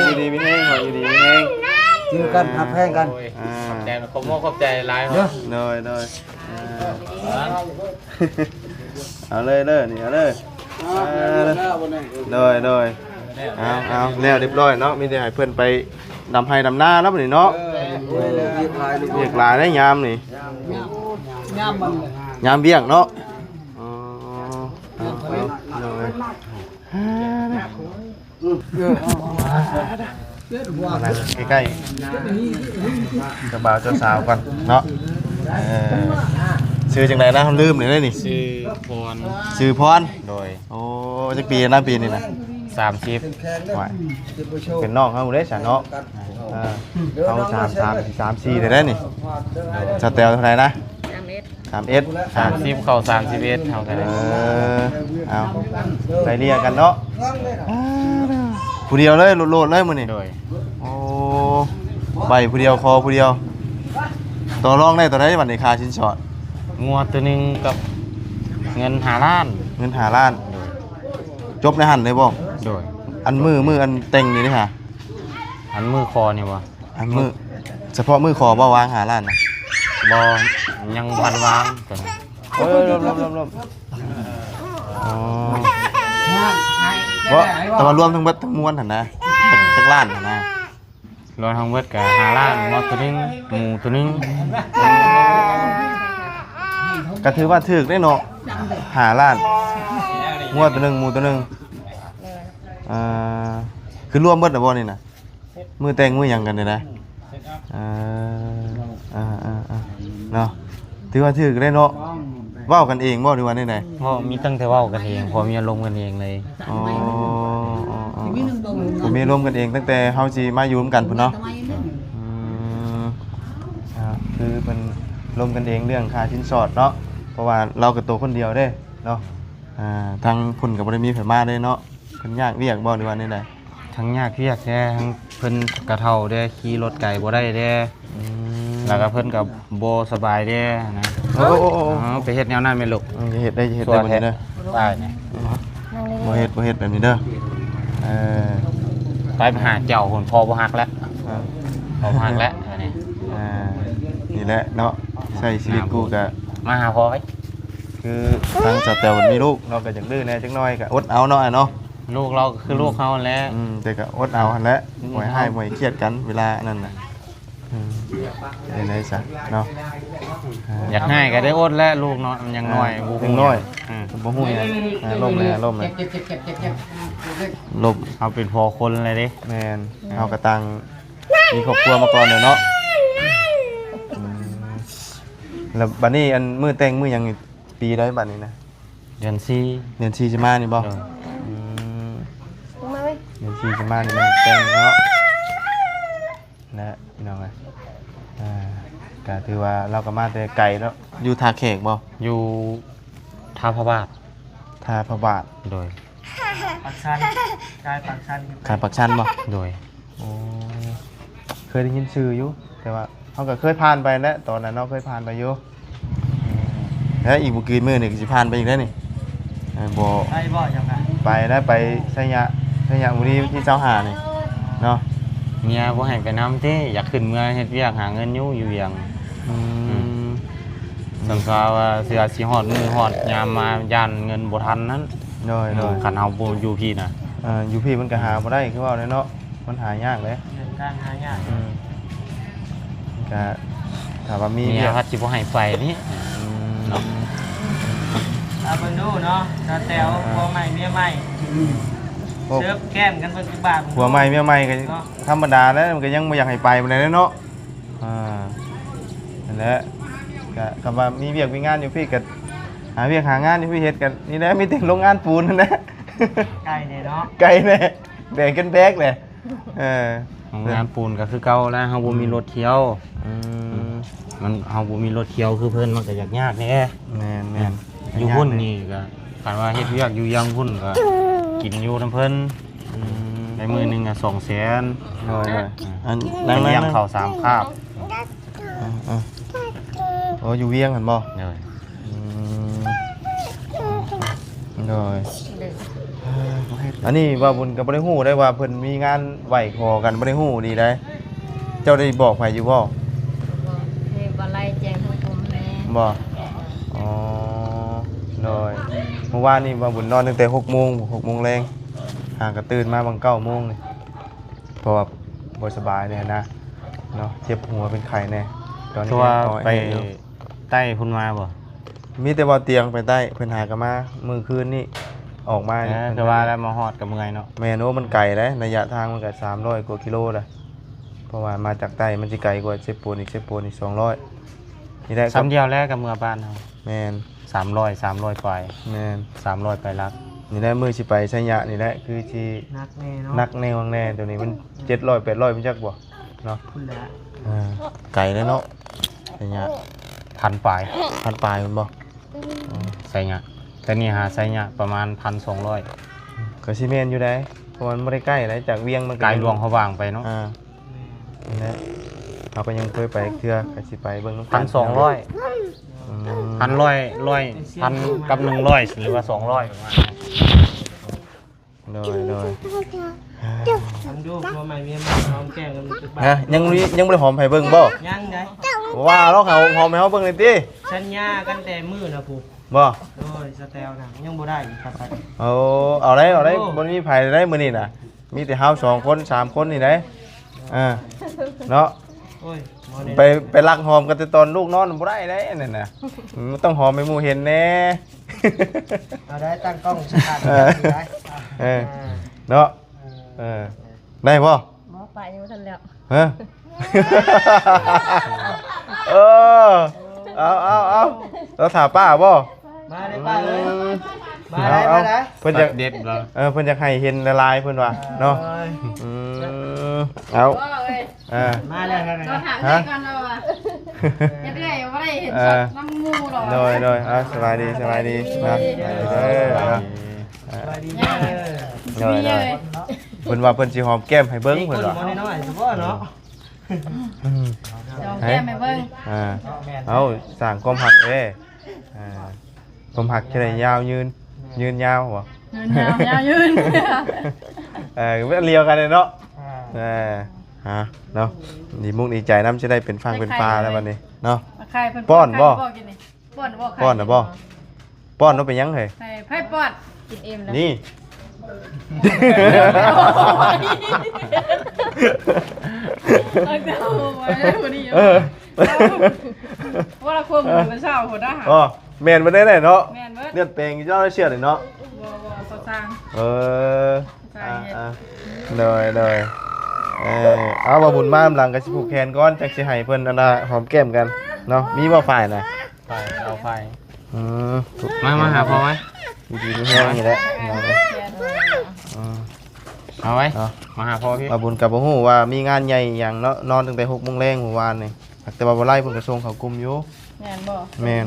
ຢູ່ດີມີແຮງ ຢູ່ດີມີແຮງ ເຈີກັນ ຮັກແພງກັນ ອ່າ ຂອບໃຈ ຂອບມຸກຂອບໃຈຫຼາຍເນາະ ໂດຍ ໂດຍ ອ່າ ເອົາເລີຍເດີ ນີ້ເອົາເລີຍ ອ່າ ໂດຍ ໂດຍ ເອົາ ເອົາ ແລ້ວຮຽບຮ້ອຍເນາະ ມີແຕ່ໃຫ້ເພິ່ນໄປດຳໄຮ່ດຳນາແລ້ວບັດນີ້ເນາະ ເອີ ວຽກຫຼາຍ ວຽກຫຼາຍໄດ໋ຍາມນີ້ ຍາມມັນ ຍາມວຽກເນາະ ອໍ ເອົາ ເອົາ ໂດຍ ໃກ້ໆ ເຈົ້າບ່າວເຈົ້າສາວກ່ອນເນາະ ເອີ ຊື່ຈັ່ງໃດນະ ລືມແລ້ວນີ້ ຊື່ພອນ ຊື່ພອນ ໂດຍ ໂອ້ ຈັກປີນະ ປີນີ້ນະ ສາມສິບ ໂອ້ຍ ເປັນນ້ອງເຮົາເດ້ຊະເນາະ ເອີ ເຮົາສາມ ສາມ ສາມສີ່ໄດ້ນີ້ ສາວແຕວເທົ່າໃດນະ ສາມເອັດ ສາມເອັດ ສາມສິບເຂົ້າສາມສິບເອັດ ເຮົາກໍໄດ້ ເອີ ເອົາ ໄລ່ເລ່ຍກັນເນາະ ຜູ້ດຽວເລີຍ ໂລດໆເລີຍມື້ນີ້ ໂດຍ ໂອ້ ໄປຜູ້ດຽວ ຂໍຜູ້ດຽວ ຕໍ່ລອງໄດ້ເທົ່າໃດບັດນີ້ ຄ່າສິນສອດ ງົວໂຕໜຶ່ງກັບເງິນຫ້າລ້ານ ເງິນຫ້າລ້ານ ໂດຍ ຈົບໃນຫັ້ນເລີຍບໍ່ ໂດຍ ອັນມື້ ມື້ອັນແຕ່ງນີ້ເດ້ຫາ ອັນມື້ຂໍນີ້ບໍ່ ອັນມື້ ສະເພາະມື້ຂໍບໍ່ ວາງຫ້າລ້ານນະ ບໍ່ ຍັງບໍ່ທັນວາງໂຕນັ້ນ ເອີ ລົບໆໆໆ ອໍ ບໍ່ ແຕ່ວ່າລວມທັງເບິດທັງມວນຫັ້ນນະ ຈັກ ຈັກລ້ານຫັ້ນນະ ລວມທັງເບິດກໍຫ້າລ້ານ ງົວໂຕໜຶ່ງ ໝູໂຕໜຶ່ງ ກໍຖືວ່າຖືກເດ້ເນາະ ຫ້າລ້ານ ງົວໂຕໜຶ່ງ ໝູໂຕໜຶ່ງ ເອີ ຄືລວມເບິດແລ້ວບໍ່ນີ້ນະ? ມື້ແຕ່ງມື້ຫຍັງກັນນີ້ນະ ເອີ ເອີ ເອີ ເນາະ ຖືວ່າຖືກໄດ້ເນາະ ເວົ້າກັນເອງບໍ່ ຫຼືວ່າແນວໃດ? ເວົ້າ ມີຕັ້ງແຕ່ເວົ້າກັນເອງ ຜົວເມຍລົມກັນເອງເລີຍ ອໍ ຜົວເມຍລົມກັນເອງ ຕັ້ງແຕ່ເຮົາຊິມາຢູ່ນຳກັນພຸ້ນເນາະ ອືມ ອ່າ ຄືເພິ່ນລົມກັນເອງເລື່ອງຄ່າສິນສອດເນາະ ເພາະວ່າລາວກໍໂຕຄົນດຽວເດ້ເນາະ ອ່າ ທາງພຸ້ນກໍບໍ່ໄດ້ມີໃຜມາເດ້ເນາະ ເພິ່ນຍາກວຽກບໍ່ ຫຼືວ່າແນວໃດ? ທັງຍາກວຽກແດ່ ທັງເພິ່ນກະເຖົ້າແດ່ ຂີ່ລົດໄກບໍ່ໄດ້ແດ່ ອືມ ແລ້ວກະເພິ່ນກະບໍ່ສະບາຍແດ່ນະ ໂອ້ ໂອ້ ໂອ້ ເອົາ ໄປເຮັດແນວນັ້ນແມ່ນລູກ ເອີ ຢ່າເຮັດເດີ ຢ່າເຮັດເດີ ສວຍແທ້ ບັດນີ້ເດີ ຕາຍແດ່ ບໍ່ເຮັດ ບໍ່ເຮັດແບບນີ້ເດີ ເອີ ໄປຫາເຈົ້າພຸ້ນ ພໍ່ບໍ່ຮັກແລ້ວ ເອີ ພໍ່ບໍ່ຮັກແລ້ວ ອັນນີ້ ອ່າ ນີ້ແຫຼະເນາະ ໃຊ້ຊີວິດຄູ່ກະ ມາຫາພໍ່ໄປ ຄືທາງສາວແຕວເພິ່ນມີລູກເນາະ ກໍຢາກດື້ແດ່ຈັກໜ້ອຍ ກໍອົດເອົາເນາະ ອ້າຍເນາະ ລູກລາວກໍຄືລູກເຮົາຫັ້ນແຫຼະ ອືມ ແຕ່ກໍອົດເອົາຫັ້ນແຫຼະ ອືມ ບໍ່ໃຫ້ຮ້າຍ ບໍ່ໃຫ້ຄຽດກັນ ເວລາອັນນັ້ນນະ ອືມ ເປັນໄດ໋ຊະເນາະ ອ່າ ຢາກຮ້າຍກໍໄດ້ອົດແຫຼະ ລູກເນາະ ມັນຍັງນ້ອຍ ອ່າ ບໍ່ຮູ້ ຍັງນ້ອຍ ອືມ ບໍ່ຮູ້ຫຍັງ ອ່າ ລົມແລ້ວ ລົມແລ້ວ ລົມ ເຮົາເປັນພໍ່ຄົນແລ້ວເດ້ ແມ່ນ ເຮົາກໍຕ່າງມີຄອບຄົວມາກ່ອນແລ້ວເນາະ ອືມ ແລ້ວບັດນີ້ ອັນ ມື້ແຕ່ງມື້ຫຍັງ ປີໃດບັດນີ້ນະ? ເດືອນສີ່ ເດືອນສີ່ຊິມານີ້ບໍ່? ໂດຍ ອືມ ເດືອນສີ່ຊິມານີ້ແມ່ນແຕ່ງເນາະ ນະ ພີ່ນ້ອງເອີຍ ອ່າ ກະຖືວ່າລາວກໍມາແຕ່ໄກເນາະ ຢູ່ທ່າແຂກບໍ່? ຢູ່ທ່າພະບາດ ທ່າພະບາດ ໂດຍ ປາກຊັນ ກາຍປາກຊັນ ກາຍປາກຊັນບໍ່? ໂດຍ ໂອ້ ເຄີຍໄດ້ຍິນຊື່ຢູ່ ແຕ່ວ່າເຮົາກໍເຄີຍຜ່ານໄປແຫຼະ ຕອນນັ້ນເນາະ ເຄີຍຜ່ານໄປຢູ່ ແລ້ວອີກບໍ່ກີ້ມື້ນີ້ກໍຊິຜ່ານໄປອີກແລ້ວນີ້ ເອີ ບໍ່ ໄປບໍ່ ເຈົ້າກະ ໄປແລ້ວ ໄປໄຊຍະ ໄຊຍະບູລີວັນທີຊາວຫ້ານີ້ເນາະ ເມຍບໍ່ໃຫ້ໄປນຳຕິ ຢາກຂຶ້ນເມືອເຮັດວຽກຫາເງິນຢູ່ ຢູ່ວຽງ ອືມ ອືມ ສຳຊາວວ່າເສືອຊິຮອດມື້ຮອດຍາມມາ ຢ້ານເງິນບໍ່ທັນນັ້ນ ໂດຍ ໂດຍ ຄັນເຮົາບໍ່ຢູ່ພີ້ນະ ເອີ ຢູ່ພີ້ມັນກໍຫາບໍ່ໄດ້ ຄືເວົ້າແຫຼະເນາະ ມັນຫາຍາກເດ້ ເລື່ອງການຫາຍາກ ອືມ ກະຖ້າວ່າມີເມຍ ເມຍພັດຊິບໍ່ໃຫ້ໄປນີ້ ອືມ ເນາະ ເອົາເບິ່ງດູເນາະ ສາວແຕວ ເອີ ຜົວໃໝ່ເມຍໃໝ່ ອືມ ເສີບແກ້ມກັນເບິ່ງຈັກບາດ ຜົວໃໝ່ເມຍໃໝ່ກໍ ເນາະ ທຳມະດາແຫຼະ ມັນກໍຍັງບໍ່ຢາກໃຫ້ໄປປານໃດເນາະ. ອ່າ ນັ້ນແຫຼະ ກໍຄຳວ່າມີວຽກມີງານຢູ່ພີ້ ກໍຫາວຽກຫາງານຢູ່ພີ້ເຮັດ ກໍນີ້ແຫຼະ ມີແຕ່ໂຮງງານປູນນັ້ນແຫຼະ. ໃກ້ແດ່ເນາະ ໃກ້ແດ່ ແບ່ງກັນແບກແຫຼະ. ເອີ ໂຮງງານປູນກໍຄືເກົ່າແຫຼະ ເຮົາບໍ່ມີ ອືມ ລົດທ່ຽວ. ອືມ ມັນ ເຮົາບໍ່ມີລົດທ່ຽວຄືເພິ່ນ ມັນກໍຍາກຍາກແດ່. ແມ່ນໆ ຢູ່ພຸ້ນນີ້ກໍ ຄັນວ່າເຮັດວຽກຢູ່ວຽງພຸ້ນກໍກິນຢູ່ນຳເພິ່ນ. ອືມ ໄດ້ມື້ໜຶ່ງກໍສອງແສນ. ໂດຍໆ ອືມ ອັນ ເປັນລ້ຽງເຂົ້າສາມຄາບ. ເອີໆ ໂອ້ ຢູ່ວຽງຫັ້ນບໍ່? ໂດຍ ອືມ ໂດຍ ໂດຍ. ອັນນີ້ບ່າວບຸນກໍບໍ່ໄດ້ຮູ້ໄດ້ວ່າເພິ່ນມີງານໄຫວ້ຂໍກັນ ບໍ່ໄດ້ຮູ້ດີໃດ. ເຈົ້າໄດ້ບອກໃຜຢູ່ບໍ່? ບໍ່ ມີບໍ່ໄລ່ແຈ້ງໃຫ້ກຸ່ມແດ່. ບໍ່? ອໍ ໂດຍ. ເມື່ອວານນີ້ບ່າວບຸນນອນຕັ້ງແຕ່ຫົກໂມງ ຫົກໂມງແລງ ຫາກໍຕື່ນມາຫວ່າງເກົ້າໂມງນີ້ ເພາະວ່າບໍ່ສະບາຍແດ່ນະ ເນາະ ເຈັບຫົວເປັນໄຂ້ແດ່. ຕອນນີ້ ຄືວ່າໄປໃຕ້ພຸ້ນມາບໍ່? ມີແຕ່ວ່າຕຽງໄປໃຕ້ ເພິ່ນຫາກໍມາມື້ຄືນນີ້ ອອກມານີ້. ເອີ ຄືວ່າແລ້ວມາຮອດກໍເມື່ອຍເນາະ. ແມ່ນ. ໂອ້ ມັນໄກເດ້ ໄລຍະທາງມັນກໍສາມຮ້ອຍກວ່າກິໂລລະ ເພາະວ່າມາຈາກໃຕ້ມັນຊິໄກກວ່າເຊໂປນອີກ ເຊໂປນອີກສອງຮ້ອຍ. ນີ້ແຫຼະ ສ່ຳດຽວແລ້ວກໍເມືອບ້ານເຮົາ. ແມ່ນ ສາມຮ້ອຍ ສາມຮ້ອຍປາຍ. ແມ່ນ ສາມຮ້ອຍປາຍຫຼັກ. ນີ້ແຫຼະ ມື້ຊິໄປໄຊຍະນີ້ແຫຼະ ຄືຊິໜັກແນ່ເນາະ ໜັກແນ່ຫວັງແນ່. ຕົວນີ້ມັນເຈັດຮ້ອຍ ແປດຮ້ອຍ ມັນຈັກບໍ່ເນາະ. ພຸ້ນແຫຼະ ອ່າ ໄກເດ້ເນາະ ໄຊຍະ ພັນປາຍ ພັນປາຍແມ່ນບໍ່? ໄຊຍະ ແຕ່ນີ້ຫາໄຊຍະປະມານພັນສອງຮ້ອຍ. ກໍຊິແມ່ນຢູ່ໃດ ເພາະມັນບໍ່ໄດ້ໃກ້ໃດ ຈາກວຽງມັນກໍ ກາຍຫຼວງພະບາງໄປເນາະ. ອ່າ ແມ່ນ ນັ້ນແຫຼະ ເຮົາກໍຍັງບໍ່ເຄີຍໄປເທື່ອ ກໍຊິໄປເບິ່ງນຳກັນ. ພັນສອງຮ້ອຍ. ອືມ ພັນຮ້ອຍ ຮ້ອຍ ພັນກັບໜຶ່ງຮ້ອຍ ຫຼືວ່າສອງຮ້ອຍປະມານ. ໂດຍ ໂດຍ. ທາງລູກຜົວໃໝ່ເມຍໃໝ່ຫອມແກ້ມກັນຈັກບາດ. ຮະ ຍັງ ຍັງບໍ່ໄດ້ຫອມໃຫ້ເບິ່ງບໍ່? ຍັງໃດ. ວ່າລອກ ຫອມໃຫ້ເຮົາເບິ່ງແດ່ຕິ. ສັນຍາກັນແຕ່ມື້ນະພຸ້ນ. ບໍ່? ໂດຍ ສະແຕວນະ ຍັງບໍ່ໄດ້ອີກຄັກ. ໂອ້ ເອົາໄດ໋ ເອົາໄດ໋. ໂອ້ ບໍ່ມີໃຜໄດ໋ມື້ນີ້ນະ ມີແຕ່ເຮົາສອງຄົນ ສາມຄົນນີ້ໄດ໋. ເອີ ເນາະ. ໂອ້ຍ ໄປ ໄປລັກຫອມກັນແຕ່ຕອນລູກນອນ ບໍ່ໄດ້ເດ້ອັນນັ້ນນະ. ມັນຕ້ອງຫອມໃຫ້ໝູ່ເຫັນແດ່. ເອົາໄດ້ ຕັ້ງກ້ອງສະກາດ. ເອີ ໄດ້ ເອີ ເນາະ. ເອີ ເອີ ໄດ້ບໍ່? ບໍ່ ປະຍັງບໍ່ທັນແລ້ວ. ຮະ ເອີ ເອົາ ເອົາ ເອົາ ລາວຖ້າປ້າບໍ່? ມາເດ້ປ້າເອີຍ. ອືມ ມາ ເອົາ ເອົາ ມາ ເພິ່ນຢາກ ເດັດບໍ່? ເອີ ເພິ່ນຢາກໃຫ້ເຫັນຫຼາຍໆ ເພິ່ນວ່າເນາະ. ໂອ້ຍ ອືມ ເອົາ ເອີ ມາແລ້ວ. ຮະ ເຮັດເອື້ອຍບໍ່ໄດ້ເຫັນ ເອີ ນຳໝູ່ດອກ. ໂດຍ ໂດຍ. ເອົາ ສະບາຍດີ ສະບາຍດີ ສະບາຍດີເດີ. ສະບາຍດີເດີ. ໂດຍ ໂດຍ. ເພິ່ນວ່າເພິ່ນຊິຫອມແກ້ມໃຫ້ເບິ່ງ ເພິ່ນວ່າ. ນ້ອຍໆ ສະບໍ່ເນາະ. ອືມ ຫອມແກ້ມໃຫ້ເບິ່ງ. ອ່າ ເອົາ ສ້າງຄວາມຮັກເດ້. ອ່າ ຄວາມຮັກຈະໄດ້ຍາວຍືນ ຍືນຍາວບໍ່? ຍືນຍາວ ຍາວຍືນ. ເອີ ແມ່ນລຽວກັນເນາະ. ອ່າ ເອີ ຮະ ເນາະ. ດີມຸກດີໃຈນຳ ຈະໄດ້ເປັນຝັ່ງເປັນຝາແລ້ວບັດນີ້ເນາະ. ປ້ອນບໍ່? ປ້ອນບໍ່? ປ້ອນນະບໍ່? ປ້ອນວ່າເປັນຫຍັງເຮີ້ຍ? ໃຫ້ໃຜປ້ອນ? ກິນອີ່ມແລ້ວ ນີ້. ເອີ ວ່າລະຄົມມື້ເຊົ້າພຸ້ນນະ. ອໍ ແມ່ນບໍ່ໄດ້ເນາະ. ແມ່ນເບິດ. ເລືອດແປງຢູ່ເຈົ້າເຊື່ອນີ້ເນາະ. ບໍ່ ບໍ່ ເຂົາສ້າງ. ເອີ ສ້າງເຮັດ. ອ່າ ໂດຍ ໂດຍ. ເອີ ເອົາ ວ່າບຸນມານຳຫຼັງກໍຊິຜູກແຂນກ່ອນ ຈັກຊິໃຫ້ເພິ່ນອັນນ່າຫອມແກ້ມກັນເນາະ. ມີບໍ່ຝ້າຍນະ? ຝ້າຍ ເອົາຝ້າຍ. ອືມ ມາ ມາຫາພໍ່ໄວ້. ຢູ່ດີມີແຮງນີ້ແຫຼະ. ອືມ ເອົາໄວ້ ເອົາ ມາຫາພໍ່ພີ່. ວ່າບຸນກໍບໍ່ຮູ້ວ່າມີງານໃຫຍ່ອີ່ຫຍັງເນາະ ນອນຕັ້ງແຕ່ຫົກໂມງແລງມື້ວານນີ້. ແຕ່ວ່າບໍ່ໄລ່ເພິ່ນກໍສົ່ງເຂົ້າກຸ່ມຢູ່. ແມ່ນບໍ່? ແມ່ນ.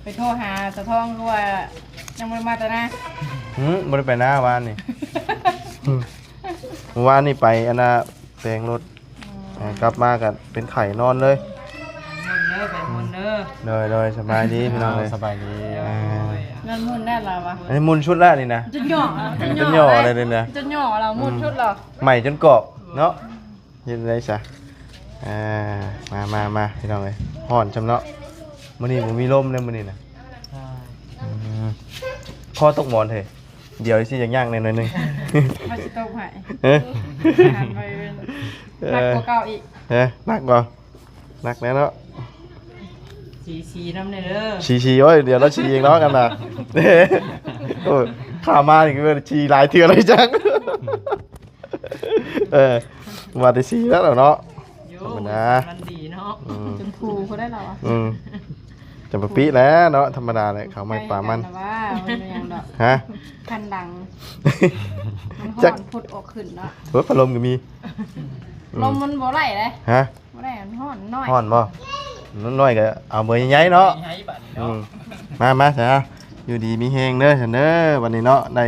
ໄປໂທຫາສາທອງ ຄືວ່າຍັງບໍ່ໄດ້ມາແຕ່ນາ. ຫື ບໍ່ໄດ້ໄປນາວານນີ້. ມື້ວານນີ້ໄປອັນນ່າແປງລົດ. ອືມ ເອີ ກັບມາກໍເປັນໄຂ້ນອນເລີຍ. ໂດຍ ໂດຍ. ສະບາຍດີພີ່ນ້ອງເອີຍ. ສະບາຍດີ. ເອີ ງານໝຸ່ນແນ່ລະວະ. ອັນນີ້ໝຸ່ນສຸດແລ້ວນີ້ນະ. ຈົນຫຍໍ້ ຈົນຫຍໍ້ເລີຍນີ້ນະ. ຈົນຫຍໍ້ລະ ໝຸ່ນສຸດລະ. ໃໝ່ຈົນກອບເນາະ. ເຮັດໄດ້ຊະ. ອ່າ ມາ ມາ ມາ ພີ່ນ້ອງເອີຍ. ຮ້ອນຊ່ຳເນາະ. ມື້ນີ້ບໍ່ມີລົມເດ້ມື້ນີ້ນະ. ອືມ ຄໍຕົກໝອນເຮີ້ຍ. ດຽວຊິຢາກຍ່າງແດ່ໜ້ອຍໜຶ່ງ. ມາຊິຕົກໃຫ້. ເອີ ໜັກກວ່າເກົ່າອີກ. ເອີ ໜັກບໍ່? ໜັກແນ່ເນາະ. ສີ ສີນຳແດ່ເດີ ສີ ສີ ໂອ້ຍ ດຽວລາວສີເອງເນາະ ກັນນະ ໂອ້ຍ ຂ້າມານີ້ຄືສີຫຼາຍເທື່ອແລ້ວຈັງ ເອີ ວ່າແຕ່ສີແລ້ວເນາະ ໂຍ ທຳມະດາ ມັນດີເນາະ ອືມ ຈຳພູພຸ້ນແຫຼະລາວອະ ອືມ ຈຳປາປິແຫຼະເນາະ ທຳມະດາແຫຼະ ເຂົ້າໄມ້ປາມັນ ໃກ້ກັນນະວ່າ ມັນແມ່ນຫຍັງດອກ ຮະ ຄັນດັງ ມັນຮ້ອນ ຈັກ ພຸດອອກຂຶ້ນເນາະ ເອີ ພັດລົມກໍມີ ອືມ ລົມມັນບໍ່ໄດ້ເດ້ ຮະ ບໍ່ໄດ້ ມັນຮ້ອນນ້ອຍ ຮ້ອນບໍ່? ມັນນ້ອຍກໍເອົາເບີໃຫຍ່ໆເນາະ ໃຫຍ່ໆບາດນີ້ເນາະ ອືມ ມາ ມາຊະ ຢູ່ດີມີແຮງເດີຊັ້ນເດີ ບັດນີ້ເນາະ ໄດ້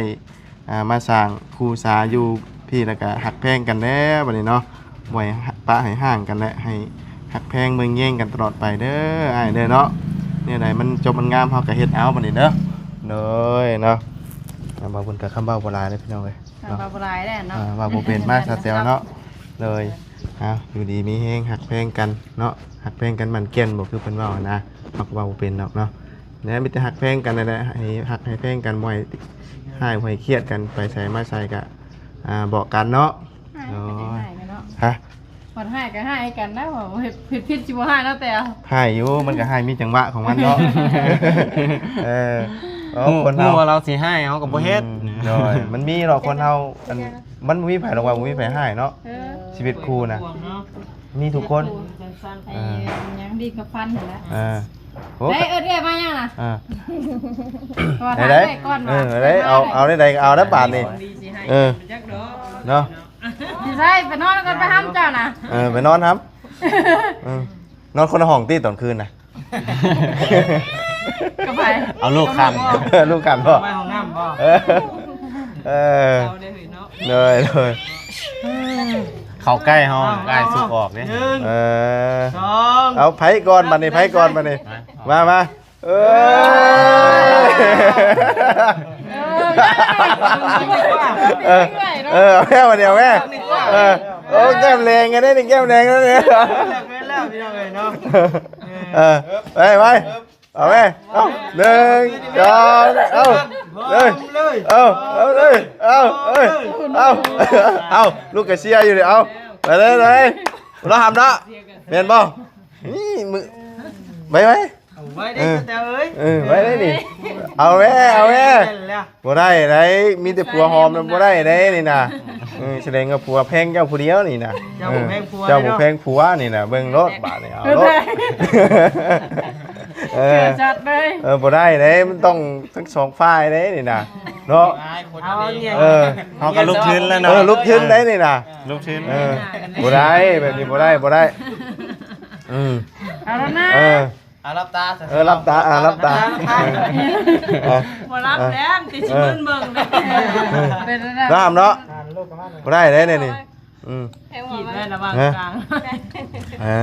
ອ່າ ມາສ້າງຄູ່ສາຢູ່ພີ້ ແລ້ວກໍຮັກແພງກັນແດ່ບັດນີ້ເນາະ ບໍ່ໃຫ້ປະໃຫ້ຮ້າງກັນແຫຼະ ໃຫ້ຮັກແພງເບິ່ງແຍງກັນຕະຫຼອດໄປເດີອ້າຍເດີເນາະ ແນວໃດມັນຈົບມັນງາມ ເຮົາກໍເຮັດເອົາບັດນີ້ເດີ ໂດຍເນາະ ອ່າ ບ່າວບຸນກໍຄຳເວົ້າບໍ່ຫຼາຍເດີພີ່ນ້ອງເອີຍ ເນາະ ເວົ້າບໍ່ຫຼາຍແລ້ວເນາະ ອ່າ ເວົ້າບໍ່ເປັນ ມາຊາແຕວເນາະ ໂດຍ ເອົາ ຢູ່ດີມີແຮງ ຮັກແພງກັນເນາະ ຮັກແພງກັນໝັ້ນແກ່ນ ບໍ່ຄືເພິ່ນເວົ້າຫັ້ນນະ ເຮົາກໍເວົ້າບໍ່ເປັນດອກເນາະ ແນວມີແຕ່ຮັກແພງກັນນັ້ນແຫຼະ ໃຫ້ຮັກໃຫ້ແພງກັນ ບໍ່ໃຫ້ຮ້າຍ ບໍ່ໃຫ້ຄຽດກັນ ໄປໃສມາໃສກະ ອ່າ ບອກກັນເນາະ ໂດຍ ຮະ ບໍ່ຮ້າຍກໍຮ້າຍກັນນະ ເຮັດ ເຮັດຜິດຊິບໍ່ຮ້າຍເນາະ ແຕ່ຮ້າຍຢູ່ ມັນກໍຮ້າຍມີຈັງຫວະຂອງມັນເນາະ ເອີ ເອີ ຄົນເຮົາ ຮູ້ວ່າລາວຊິຮ້າຍ ເຮົາກໍບໍ່ເຮັດ ອືມ ໂດຍ ມັນມີເນາະ ຄົນເຮົາ ອັນ ມັນບໍ່ມີໃຜດອກວ່າບໍ່ມີໃຜຮ້າຍເນາະ ເອີ ຊີວິດຄູ່ນະ ມີທຸກຄົນ ເອີ ຍັງດີກັບຟັນຫັ້ນແຫຼະ ເອີ ໂອ້ ໄດ້ເອີ້ນເອື້ອຍມາຍັງນະ ເອີ ໄດ້ ໄດ້ ເອີ ໄດ້ ເອົາ ເອົາໄດ້ໃດກໍເອົາໄດ້ບາດນີ້ ເອີ ເນາະ ຊິໃຊ້ໄປນອນກັນໄປຫ້ຳເຈົ້ານະ ເອີ ໄປນອນຫ້ຳ ເອີ ນອນຄົນລະຫ້ອງຕິຕອນຄືນນະ ກັບໃຜ ເອົາລູກຄັນ ລູກຄັນບໍ່ ໄປຫ້ອງນ້ຳບໍ່ ເອີ ເອີ ເອົາເດ້ເຮີ້ຍເນາະ ໂດຍ ໂດຍ ເຂົ້າໃກ້ເຮົາ ອ້າຍສຸກອອກເດ້ ໜຶ່ງ ເອີ ສອງ ເອົາ ໃຜກ່ອນບັດນີ້ ໃຜກ່ອນບັດນີ້ ມາ ມາ ເອີ ເອີ ເອີ ເອົາແມ່ ເອົາແມ່ ເອີ ໂອ້ ແກ້ມແດງກັນເດ້ນີ້ ແກ້ມແດງກັນເດ້ ແມ່ນແລ້ວ ແມ່ນແລ້ວ ພີ່ນ້ອງເອີຍເນາະ ເອີ ໄປ ໄປ ເອົາແມ່ ເອົາ ໜຶ່ງ ສອງ ເອົາ ເອີ ເອົາ ເອົາ ເອົາ ເອົາ ເອົາ ລູກກະເຊຍຢູ່ນີ້ ເອົາ ໄປເລີຍ ໄປ ລາວຫ້າມເນາະ ແມ່ນບໍ່? ນີ້ ມື ໄວໆ ເອົາໄວ້ເດ້ ເອີ ເຈົ້າເອີຍ ເອີ ໄວໄດ້ນີ້ ເອົາແມ້ ເອົາແມ້ ແມ່ນແລ້ວ ບໍ່ໄດ້ໄດ໋ ມີແຕ່ຜົວຫອມນະ ບໍ່ໄດ້ໄດ໋ນີ້ນະ ເອີ ສະແດງວ່າຜົວແພງເຈົ້າຜູ້ດຽວນີ້ນະ ເຈົ້າບໍ່ແພງຜົວ ເອີ ເຈົ້າບໍ່ແພງຜົວນີ້ນະ ເບິ່ງໂລດບາດນີ້ ເອົາໂລດ ເອີ ຈັດເລີຍ ເອີ ບໍ່ໄດ້ເດ້ ມັນຕ້ອງທັງສອງຝ່າຍເດ້ນີ້ນະ ເນາະ ເອີ ເຮົາກໍລຸກທຶນແລ້ວເນາະ ເອີ ລຸກທຶນໄດ້ນີ້ນະ ລຸກທຶນ ເອີ ບໍ່ໄດ້ ແບບນີ້ບໍ່ໄດ້ ບໍ່ໄດ້ ອືມ ເອົາແລ້ວນະ ເອີ ອ່າ ຫຼັບຕາ ເອີ ຫຼັບຕາ ອ່າ ຫຼັບຕາ ເອີ ບໍ່ຫຼັບແລ້ວ ຕິຊິມຶນເບິ່ງເດ້ ເປັນແນວນັ້ນ ງາມເນາະ ບໍ່ໄດ້ເດ້ນີ້ ອືມ ແພງບໍ່ ກີດໄດ້ລະຫວ່າງກາງ ເອີ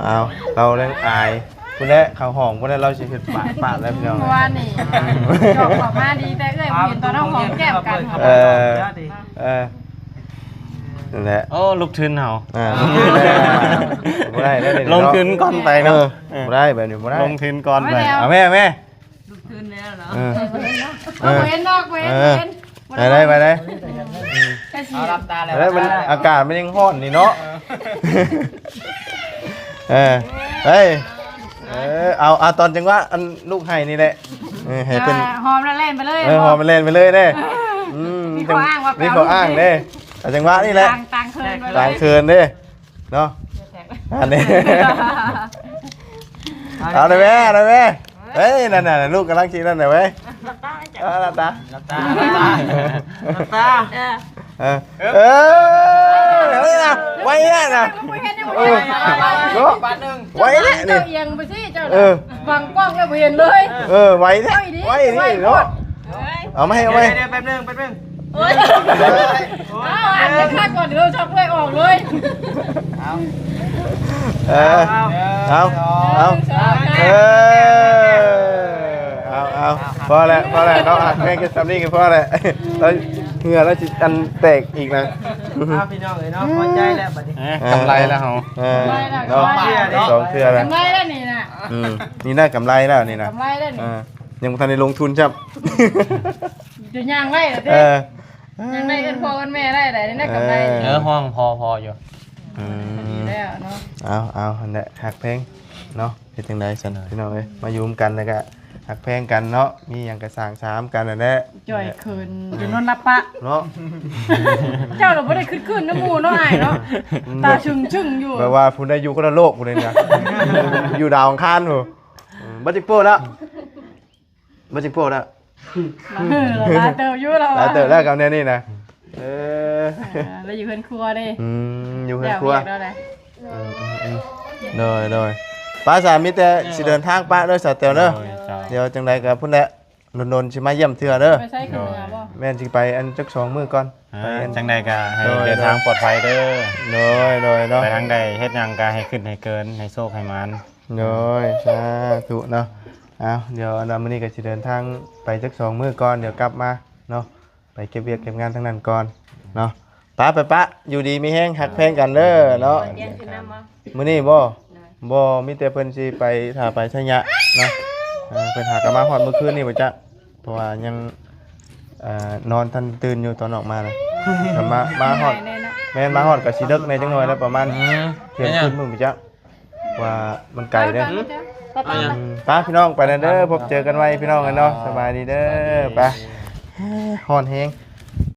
ເອົາ ເອົາ ລາວຍັງອາຍ ພຸ້ນແຫຼະ ເຂົ້າຫ້ອງພຸ້ນແຫຼະ ລາວຊິເຮັດປາດ ປາດແລ້ວພີ່ນ້ອງ ເມື່ອວານນີ້ ຈອກເຂົ້າມາດີ ແຕ່ເອື້ອຍບໍ່ເຫັນຕອນເຮົາຫອມແກ້ມກັນ ເອີ ເອີ ນັ້ນແຫຼະ ໂອ້ ລູກທຶນເຮົາ ອ່າ ລູກທຶນ ບໍ່ໄດ້ເດ້ ລົງທຶນກ່ອນໄປເນາະ ເອີ ບໍ່ໄດ້ ແບບນີ້ບໍ່ໄດ້ ລົງທຶນກ່ອນໄປ ເອົາແມ່ ເອົາແມ່ ລຸກຂຶ້ນແລ້ວເນາະ ເອີ ເອີ ບໍ່ເຫັນດອກ ບໍ່ເຫັນ ເອີ ບໍ່ເຫັນ ໄປໄດ້ ໄປໄດ້ ເອີ ເອົາຫຼັບຕາແລ້ວ ໄປໄດ້ ມັນ ອາກາດມັນຍັງຮ້ອນນີ້ເນາະ ເອີ ເອີ ເອີ ເອົາ ເອົາຕອນຈັງຫວະ ອັນລູກໄຫ້ນີ້ແຫຼະ ເອີ ໃຫ້ເພິ່ນ ອ່າ ຫອມແລ້ວແລ່ນໄປເລີຍ ເອີ ຫອມແລ້ວແລ່ນໄປເລີຍເດ້ ອືມ ມີຂໍ້ອ້າງວ່າ ມີຂໍ້ອ້າງເດ້ ເອົາຈັງຫວະນີ້ແຫຼະ ຕ່າງ ຕ່າງເຂີນໄປເລີຍ ຕ່າງເຂີນເດ້ ເນາະ ອັນນີ້ ເອົາໄດ້ແມ່ ເອົາໄດ້ແມ່ ເອີ ເຮີ້ຍ ນັ້ນໆ ລູກກຳລັງຊິນັ້ນແຫຼະເວີຍ ເອີ ຫຼັບຕາ ຫຼັບຕາ ຫຼັບຕາ ຫຼັບຕາ ເອີ ເອີ ເອີ ເອີ ໄວແທ້ນະ ເອີ ເນາະ ບາດໜຶ່ງ ໄວແທ້ນີ້ ເຈົ້າອຽງໄປຊິເຈົ້າ ເອີ ບັງກ້ອງແລ້ວບໍ່ເຫັນເລີຍ ເອີ ໄວແທ້ ໄວນີ້ເນາະ ເອົາມາໃຫ້ ເອົາມາໃຫ້ ດຽວ ດຽວ ແປັບໜຶ່ງ ແປັບໜຶ່ງ ໂອ້ຍ ເອົາ ອັນນີ້ຂ້າກ່ອນ ດຽວຊັກເລີຍອອກເລີຍ ເອົາ ເອີ ເອົາ ເອົາ ເອີ ເອົາ ເອົາ ພໍແລ້ວ ພໍແລ້ວເນາະ ແມ່ນແຄ່ສ່ຳນີ້ກໍພໍແລ້ວ ແລ້ວເຫື່ອລາວຊິອັນແຕກອີກນະ ເອົາ ພີ່ນ້ອງເອີຍເນາະ ພໍໃຈແລ້ວບັດນີ້ ເອີ ກຳໄລແລ້ວເຮົາ ເອີ ກຳໄລແລ້ວ ເນາະ ສອງເທື່ອແລ້ວ ກຳໄລແລ້ວນີ້ນະ ອືມ ນີ້ນະກຳໄລແລ້ວນີ້ນະ ກຳໄລແລ້ວນີ້ ເອີ ຍັງບໍ່ທັນໄດ້ລົງທຶນຊ້ຳ ຈະຍ່າງໄດ້ລະຕິ ເອີ ຍັງໄດ້ເອີ້ນພໍ່ເອີ້ນແມ່ໄດ້ໃດ໋ ໄດ້ກຳໄລ ເອີ ຮ້ອງພໍໆຢູ່ ອືມ ດີແລ້ວເນາະ ເອົາໆ ຫັ້ນແຫຼະ ຮັກແພງ ເນາະ ເຮັດຈັ່ງໃດຊັ້ນ ໂດຍ ພີ່ນ້ອງເອີຍ ມາຢູ່ນຳກັນແລ້ວກະຮັກແພງກັນເນາະ ມີຫຍັງກະສ້າງສານຳກັນຫັ້ນແຫຼະ ຈ່ອຍເຂີນ ຈົນນອນຫຼັບປະ ເນາະ ເຈົ້າລະບໍ່ໄດ້ຄຶກຄື້ນນຳໝູ່ເນາະອ້າຍເນາະ ອືມ ຕາຊຶ້ງໆຢູ່ ແບບວ່າຜູ້ໃດຢູ່ຄົນລະໂລກຜູ້ໃດນະ ຢູ່ດາວອັງຄານພຸ້ນ ອືມ ບໍ່ຈິກໂປ້ແລ້ວ ບໍ່ຈິງໂພດແລ້ວ ເອີ ຫຼາຍເຕີບຢູ່ແລ້ວ ຫຼາຍເຕີບແລ້ວກັບແນວນີ້ນະ ເອີ ເອີ ແລ້ວຢູ່ເຮືອນຄົວເດ້ ອືມ ຢູ່ເຮືອນຄົວ ແລ້ວວຽກແລ້ວແຫຼະ ອືມ ໂດຍ ໂດຍ ປ້າສາ ມີແຕ່ຊິເດີນທາງປະເດີສາວແຕວເດີ ໂດຍ ເຈົ້າ ດຽວຈັ່ງໃດກໍພຸ້ນແຫຼະ ດົນໆຊິມາຢ້ຽມເທື່ອເດີ ໄປໃສຂຶ້ນເໜືອບໍ່ ໂດຍ ແມ່ນຊິໄປອັນຈັກສອງມື້ກ່ອນ ອ່າ ໄປອັນ ຈັ່ງໃດກໍໃຫ້ ໂດຍ ເດີນທາງ ໂດຍ ປອດໄພເດີ ໂດຍ ໂດຍເນາະ ໄປທາງໃດເຮັດຫຍັງກໍໃຫ້ຂຶ້ນໃຫ້ເກີນ ໃຫ້ໂຊກໃຫ້ໝານ ໂດຍ ສາທຸເນາະ ເອົາ ດຽວອັນ ມື້ນີ້ກໍຊິເດີນທາງໄປຈັກສອງມື້ກ່ອນ ດຽວກັບມາເນາະ ໄປເກັບວຽກເກັບງານທາງນັ້ນກ່ອນເນາະ ປະ ໄປປະ ຢູ່ດີມີແຮງ ຮັກແພງກັນເດີເນາະ ມື້ນີ້ບໍ່ ໂດຍ ບໍ່ ມີແຕ່ເພິ່ນຊິໄປ ຖ້າໄປໄຊຍະເນາະ ເອີ ເພິ່ນຫາກໍມາຮອດມື້ຄືນນີ້ບໍ່ຈັກ ເພາະວ່າຍັງ ເອີ ນອນທັນຕື່ນຢູ່ຕອນອອກມານະ ກໍມາ ມາຮອດ ແມ່ນ ມາຮອດກໍຊິເດິກແດ່ຈັກໜ່ອຍແລ້ວ ປະມານ ອືມ ທ່ຽງຄືນພຸ້ນບໍ່ຈັກ ວ່າມັນໄກເດ້ ໄປ ໄປ ອືມ ໄປ ພີ່ນ້ອງ ໄປແລ້ວເດີ ພົບເຈີກັນໃໝ່ພີ່ນ້ອງເອີຍເນາະ ສະບາຍດີເດີ ໄປ ຮ້ອນແຮງ